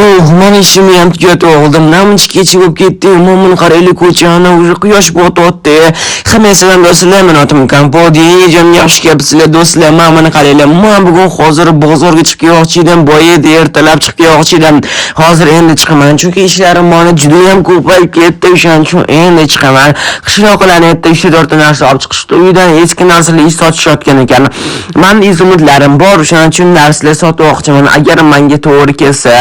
Oh, mana ishimni ham tugatib oldim. Namuncha kech bo'lib ketdi. Umuman qaraylik ko'chani, уже quyosh botyapti. Hammaga salom, do'stlar, meni otim Kompot. Yangi yaxshi kelibsizlar, do'stlar. Mana buni qaranglar. Men bugun hozir bozorga chiqib kelmoqchi edim. Boya ertalab chiqib kelmoqchi edim. Hozir endi chiqaman, chunki ishlarim mani juda ham ko'payib ketdi. O'shaning uchun endi chiqaman. Qishloqlarni erta 3-4 ta narsa olib chiqishdi. Uydan eski narsalar sotishayotgan ekan. Mani izumudlarim bor, o'shaning uchun narsalar sotmoqchiman. Agar menga to'g'ri kelsa,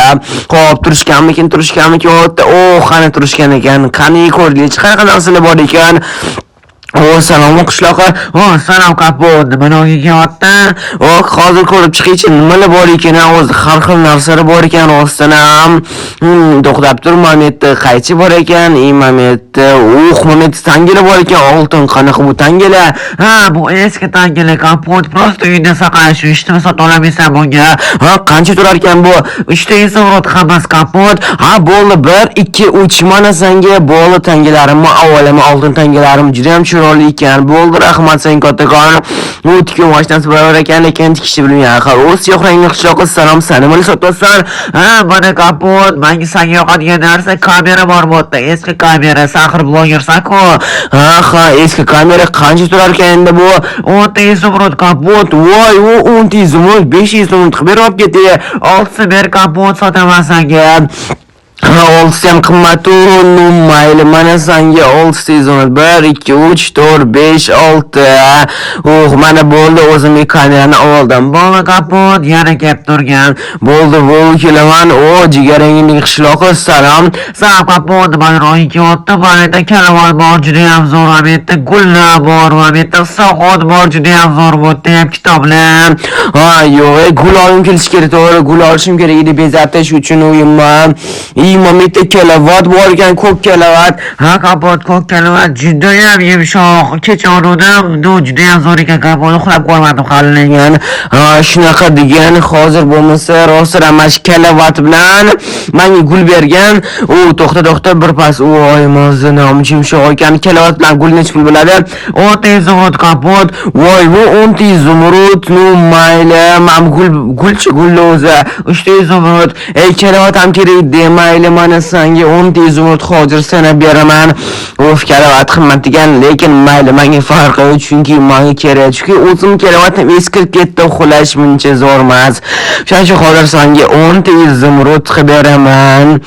hop, turishganmikin, turishganmikin, o, qani turishgan ekan. Qani ko'raylik, qanaqa narsalar bor ekan. O, salom, qishloqqa. O, salom, Kapot, nima kelyapti? O, hozir ko'rib chiqaychi, nimalar bor ekan, o'zi har xil narsalar bor ekan rostdan ham. To'xtab tur, mana yerda qaychi bor ekan, и mana yerda, mana yerda tangalar bor ekan, oltin, qanaqa bu tangalar? Ha, bu eski tangalar, Kapot, просто uyda saqlash uchun hech nima sota olmaysan bunga. Ha, qancha turar ekan bu? Uchta изумруд hammasi, Kapot. Ha, bo'ldi, 1, 2, 3, mana senga bo'ldi tangalarimni, avvalama oltin tangalarim juda ham chiroyli ekan. Bo'ldi, rahmat sen kattakon. U tikuv mashinasi bor ekan, lekin tikishni bilmayman. Ha, u siyoh rangli qishloqqa salom, san nima sotasan? Ha, mana, Kapot, menga senga yoqadigan narsa, kamera bor bu yerda, eski kamera, san axir blogersan-ku. Ha, eski kamera qancha turar ekan endi bu? 10 ta изумруд, Kapot. Voy, u 10 ta изумруд, 5 изумруд qilib berib ketdi. Oltisi ber, Kapot, sotaman senga. Ha, oltisi ham qimmat-u, ну mayli, mana sanga oltita изумруд. 1, 2, 3, 4, 5, 6. Oh, mana bo'ldi, o'zimga kamerani oldim. Bo'ldi, Kapot, yana kelib turgan. Bo'ldi, bo'ldi, kelaman. O, jigarrangli qishloqi, salom. Salom, Kapot, nima ro'ying kelyapti? Mana yerda karavot bor, juda ham zo'r, mana yerda gullar bor, mana yerda soat bor, juda ham zo'r, bu yerda ham kitoblar. Ha, yo'q, gul olgim kelishi kerak, to'g'ri, gul olishim kerak edi bezatish uchun uyimni. И mana bu yerda karavot bor ekan, ko'k karavot. Ha, Kapot, ko'k karavot judayam yumshoq. Kecha oluvdim, ну judayam zo'r ekan, Kapot, uxlab qolmadim hali lekin. Degan, ha, shunaqa degan, hozir bo'lmasa rostdan mana shu karavot bilan menga gul bergan. U to'xta, to'xta, bir pas. Voy, mazza, namuncha yumshoq ekan. Karavot bilan gul nechi pul bo'ladi? 10 ta изумруд, Kapot. Voy, bu 10 ta изумруд, ну mayli, man gul, gulchi, gulni o'zi 3 ta изумруд. Ey, karavot ham kerak edi, mayli, mana senga 10 ta изумруд hozir sanab beraman. Uf, karavot qimmat ekan, lekin mayli, menga farqi yo'q, chunki menga kerak, chunki o'zim karavotim eskirib ketdi, uxlash muncha zo'r emas. Shuning uchun hozir senga 10 ta изумруд qilib beraman.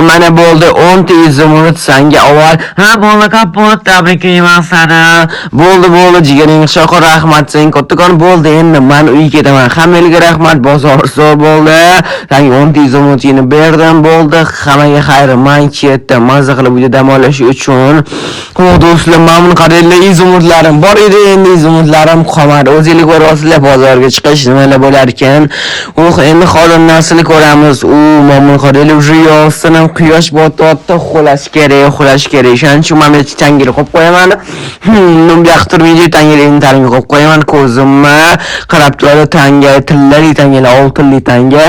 Mana bo'ldi, 10 ta изумруд senga avval. Ha, bo'ldi, Kapot, tabriklayman seni. Bo'ldi, bo'ldi, jigaring shoqi, rahmat sen kattakon. Bo'ldi, endi man uyga ketaman. Hammaga rahmat, bozor zo'r bo'ldi. Senga 10 ta изумруд ini berdim, bo'ldi. Hammaga xayr, man ketdim. Mazza qilib uyda dam olish uchun. O, do'stlar, mana buni qaranglar, изумруд larim bor edi, endi изумруд larim qolmadi. O'zinglar ko'ryapsizlar, bozorga chiqish nimalar bo'lar ekan. Oh, endi hozir narsani ko'ramiz. U, mana buni qaranglar, уже yozdan ham quyosh botyapti, uxlash kerak, uxlash kerak. Shuning uchun mana bu tangini qo'yib qo'yaman. Bu yoqqa turmaydi, tangini tarimga qo'yib qo'yaman. Ko'zimni qarab turadi tanga, tillali tangalar, oltinli tanga.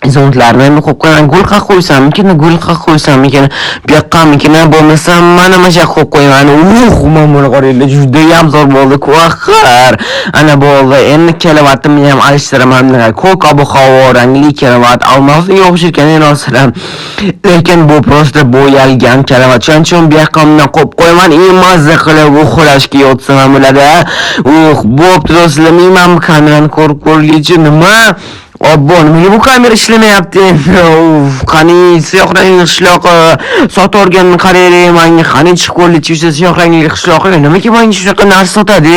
Изумруд larni endi qo'yib qo'yaman. Gul qaq qo'ysammikin, gul qaq qo'ysammikin, bu yoqqamikin, bo'lmasa mana shu yoqqa qo'yib qo'yaman. Mana buni qaranglar, judayam zo'r bo'ldi. Kuahar. Ana bo'ldi. Endi karavotimni ham alishtiraman. Ko'k ob-havo rangli karovat, almozga o'xshayotgan rostdan. Lekin bu просто bo'yalgan karovat. Shuning uchun bu yoqqa undan qo'yib qo'yaman. И mazza qilib uxlashga yotsam ham bo'ladi. Bo'pti, do'stlar, men bu kamerani ko'rib ko'rguncha nima? Obbo, nimaga bu kamera ishlamayapti endi? Uf, qani siyoh rangli qishloqi sotorganni qaraylik manga, qani chiqib ko'rlikchi o'sha siyoh rangli qishloqi, nimaga menga shunaqa narsa sotadi?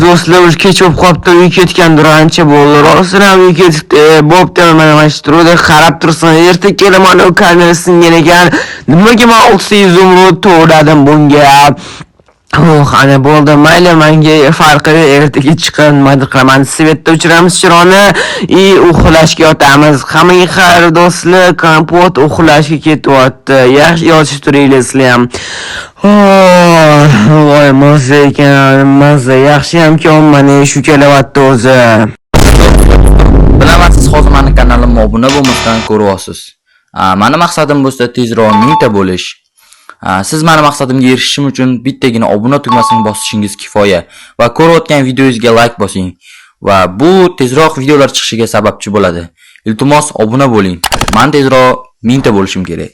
Do'stlar, уже kech bo'lib qolibdi, uy ketgandir, ancha bo'ldi. Rostdan ham uy ketibdi. Bo'pti, mana shu turadi, qarab tursin. Erta kelaman, u kamera singan ekan. Nimaga men 6 изумруд to'ladim bunga? Oh, ana bo'ldi, mayli, menga farqi yo'q, ertaga chiqib nimadir qilaman. Свет da o'chiramiz chiroqni и uxlashga yotamiz. Hammaga xayr, do'stlar, Kompot uxlashga ketyapti. Yaxshi yotib turinglar sizlar ham. Oh, voy, mazza ekan, mazza. Yaxshiyamki, mana shu kelyapti o'zi. Bilaman, siz hozir mani kanalimga obuna bo'lmasdan ko'ryapsiz. Mani maqsadim bo'lsa tezroq 1000 ta bo'lish. Siz mani maqsadimga erishishim uchun bittagina obuna tugmasini bosishingiz kifoya va ko'rayotgan videongizga like bosing. Va bu tezroq videolar chiqishiga sababchi bo'ladi. Iltimos, obuna bo'ling. Men tezroq 1000 ta bo'lishim kerak.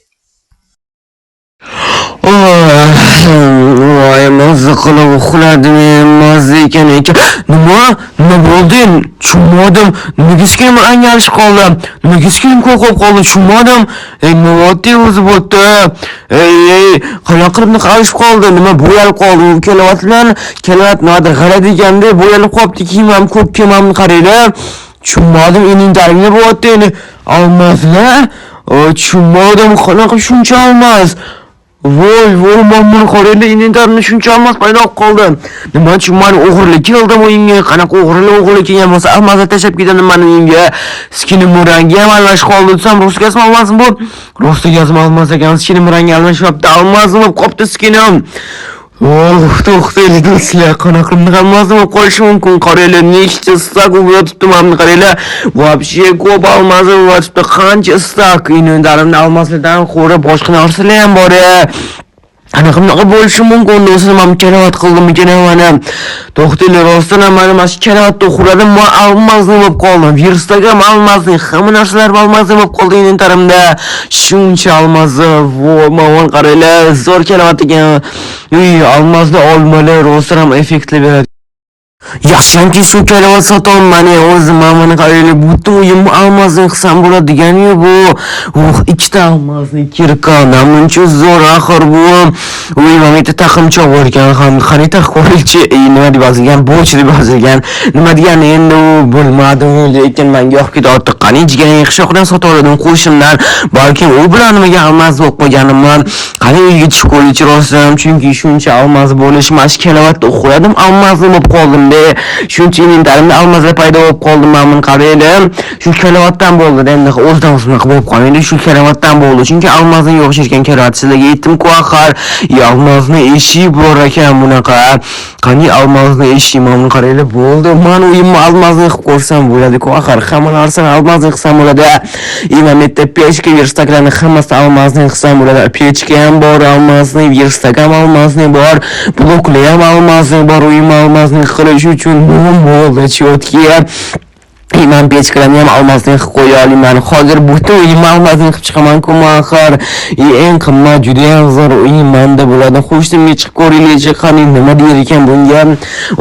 Voy, mazza qilib uxladim, mazza ekan ekan. Nima? Nima bo'ldi? Tushunmadim. Nimaga skinim angalishib qoldi? Nimaga skinim qo'rqib qoldi? Tushunmadim. Ey, nima bo'lyapti o'zi bu yerda? Ey, ey, qanaqa qilib bunaqa alishib qoldi? Nima bo'yalib qoldi? U kelavat bilan kelavat nimadir g'alati ekanda, bo'yalib qolibdi. Kiyimim ko'k kiyimimni qaranglar. Tushunmadim, inventarим nima bo'lyapti endi? Almazlar? Tushunmadim, qanaqa shuncha almaz? Voy, voy, men buni qaranglar, inventarimda shuncha almaz paydo bo'lib qoldi. Nima uchun mani o'g'irlik keldim uyimga? Qanaqa o'g'irlik kelgan bo'lsa, almazlar tashlab ketadi mani uyimga. Skinim rangi ham almashib qoldi desam, rostgazmi almazmi bu? Rostgazmi almaz ekan, skinim rangi almashyapti, almazmi bo'lib qolibdi skinim. Oh, to'xtanglar do'stlar, qanaqa bunaqa almaz bo'lib qolishi mumkin? Qaranglar, nechta стак bo'lib yotibdi mana buni qaranglar. Вообще ko'p almaz bo'lib yotibdi. Qancha стак inventarimda almazlardan ko'ra boshqa narsalar ham bor. Qanaqa bunaqa bo'lishi mumkin do'stlar? Men karavot qildim ekan mana. To'xtanglar, rostdan ham mana shu karavotda uxladim, men almazni bo'lib qoldim. Верстак ham almazni, hamma narsalar almazni bo'lib qoldi inventarimda. Shuncha almazni, voy, mana qaranglar, zo'r karavot ekan. Uy, almazni olmalar rostdan ham effektli beradi. Yaxshiyamki shu karavot sotolman o'zim, mana qaranglar, butun uyimni almazni qilsam bo'ladi degani bu. Ikkita almazni кирка, namuncha zo'r axir bu. Uy, mana yerda taqimchoq bor ekan, ham qani taqib ko'raylikchi. Nima deb yozilgan? Bo'ch deb yozilgan. Nima degani endi u bilmadim, lekin menga yoqib ketyapti. Qani jigaring qishloqdan sotib oldim qo'shimdan. Balkim u bilan nimaga almaz bo'lib qolganimman. Qani uyga tushib ko'raylikchi rostdan, chunki shuncha almaz bo'lish, mana shu karavotda uxladim, almazni bo'lib qoldim de. Shuncha inventarimda almazlar paydo bo'lib qoldi, mana buni qaranglar. Shu karavotdan bo'ldi endi, o'zidan o'zi bunaqa bo'lib qolmaydi. Shu karavotdan bo'ldi. Chunki almazni yo'q ekan karavot. Sizlarga aytdim-ku axir, almazni eshigi bor ekan bunaqa. Qani almazni eshigi, mana buni qaranglar, bo'ldi. Men uyimni almazni qilib ko'rsam bo'ladi-ku axir. Hamma narsani almazni qilsam bo'ladi. Mana bu yerda pechka, верстак larni hammasini almazni qilsam bo'ladi. Pechka ham bor almazni, верстак ham almazni bor, bloklar ham almazni bor. Uyimni almazni qilish uchun nima bo'ldi, чётки. Man pechkalarni ham almazni qilib qo'ya olaman. Hozir butun uyimni almazni qilib chiqaman-ku axir. Eng qimmat, juda ham zo'r uyim menda bo'ladi. Qo'shimga chiqib ko'ringlarchi, qani nima deyar ekan bunga.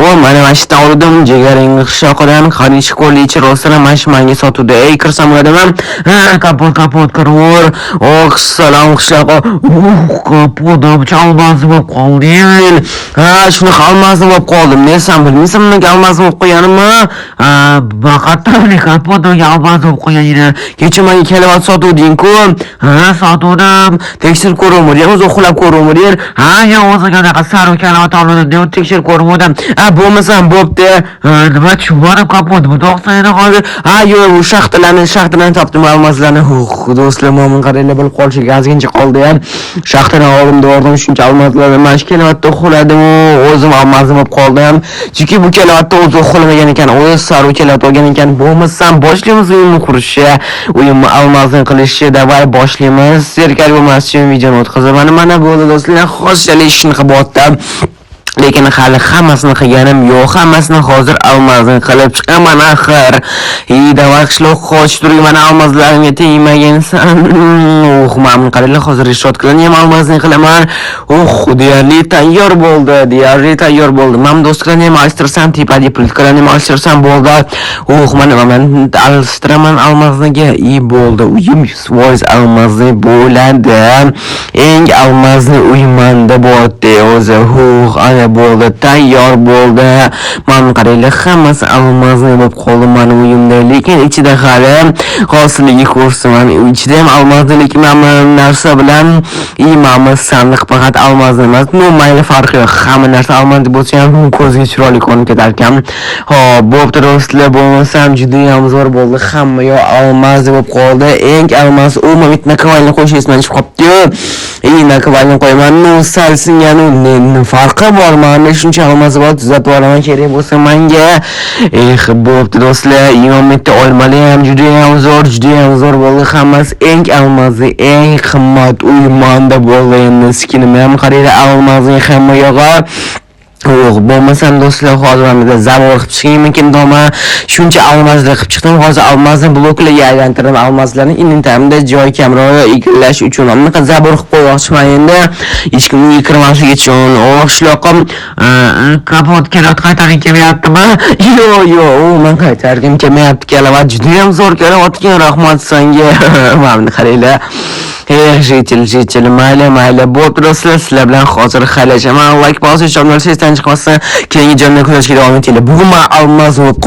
O, mana shu yerdan oldim, jigaring qishloqidan. Qani chiqib ko'ringlarchi, rostdan ham mana shu menga sotuvdi. Ey, kirsam bo'ladimi? Ha, kapot, kapot, kiraver. Oh, salom qishloqqa. Kapot, almazni bo'lib qolding. Ha, shunaqa almazni bo'lib qoldim. Ne sen bilmaysan nimaga almazni bo'lib qo'yganimni? Ha, Baqatdan kapot almaz bo'lib qo'yganingni. Kecha menga karavot sotuvding-ku. Ha, sotuvdim. Tekshirib ko'ruvmiding, o'zi uxlab ko'ruvmiding? Ha, yo, o'ziga anaqa sariq karavot oldim deb tekshirib ko'rmadim. Ha, bo'lmasam bo'pti. Ha, nima tushunmadim kapot, bu to'xtaydi hozir. Ha, yo'q, u shaxtalarni topdim, almazlarni. Do'stlar, mana buni qaranglar, bilib qolishiga ozgincha qoldi ham. Shaxtadan oldim, bordim, shuncha almazlarni mana shu karavotda uxladim, o'zim almazim bo'lib qoldim. Chunki bu karavotda o'zi uxlamagan ekan, o'zi sariq karavot olgan ekan. Bo'lmasam boshlaymiz uyimni qurishni, uyimni almazni qilishni. Давай boshlaymiz. Zerikali bo'lmas uchun videoni o'tkazaman. Mana bo'ldi do'stlar, hozirchalik shunaqa bo'lyapti. Lekin hali hammasini qilganim yo'q. Hammasini hozir almazni qilib chiqaman axir. Ey, давай qishloq qoch turing, mana almazlarimga tegmagansan. Mana buni qaranglar, hozir решётка larni ham almazni qilaman. Deyarli tayyor bo'ldi, deyarli tayyor bo'ldi. Mana do'stlarni ham alishtirsam, tepadagi plitkalarni ham alishtirsam bo'ldi. Mana men alishtiraman almazniga. И bo'ldi. Uyim 100% almazni bo'ladi. Eng almazni uy manda bo'lyapti o'zi. Ana bo'ldi, tayyor bo'ldi. Mana qaranglar, hammasi almazni bo'lib qoldi mani uyimda. Lekin ichida hali hosiligi ko'rsaman. Ichida ham almazni, lekin mana narsa bilan imami sandiq faqat almazni emas. No, mayli, farqi yo'q. Hamma narsa almazni bo'lsa ham ko'zga chiroyli ko'rinib ketar ekan. Xo'p, bo'pti do'stlar, bo'lmasam juda ham zo'r bo'ldi. Hamma yoq almaz bo'lib qoldi. Eng almaz umuman наковальня qo'yish esdan chiqib qolibdi-yu. Ey, наковальня qo'yaman. No, sal singani ne farqi bor? Mana shuncha almaz bor, tuzatib olaman kerak bo'lsa menga. Eh, bo'pti do'stlar, imom bitta olmali ham juda ham zo'r, juda ham zo'r bo'ldi. Hammasi eng almazi, eng qimmat uy manda bo'ldi endi. Skinim ham qaranglar, almazning hamma yog'i. Yo'q, bo'lmasam do'stlar, hozir mana bu yerda забор qilib chiqaymikin doma. Shuncha алмаз lar qilib chiqdim. Hozir алмаз ni bloklarga aylantirdim. Алмаз larni inventarimda joy kamroq egallash uchun mana bunaqa забор qilib qo'ymoqchiman endi. Hech kim uyga kirmasligi uchun. Oh, shunaqa. Kapot kelot qaytarging kelmayaptimi? Yo'q, u man qaytargim kelmayapti kalavat. Judayam zo'r kalavat ekan, rahmat senga. Mana buni qaranglar. Ey, житель, житель, mayli, mayli. Bo'pti do'stlar, sizlar bilan hozir xayrlashaman. Like bosish, narsa esdan chiqmasin. Keyingi jonda ko'rishga davom etinglar. Bugun man алмаз bo'lib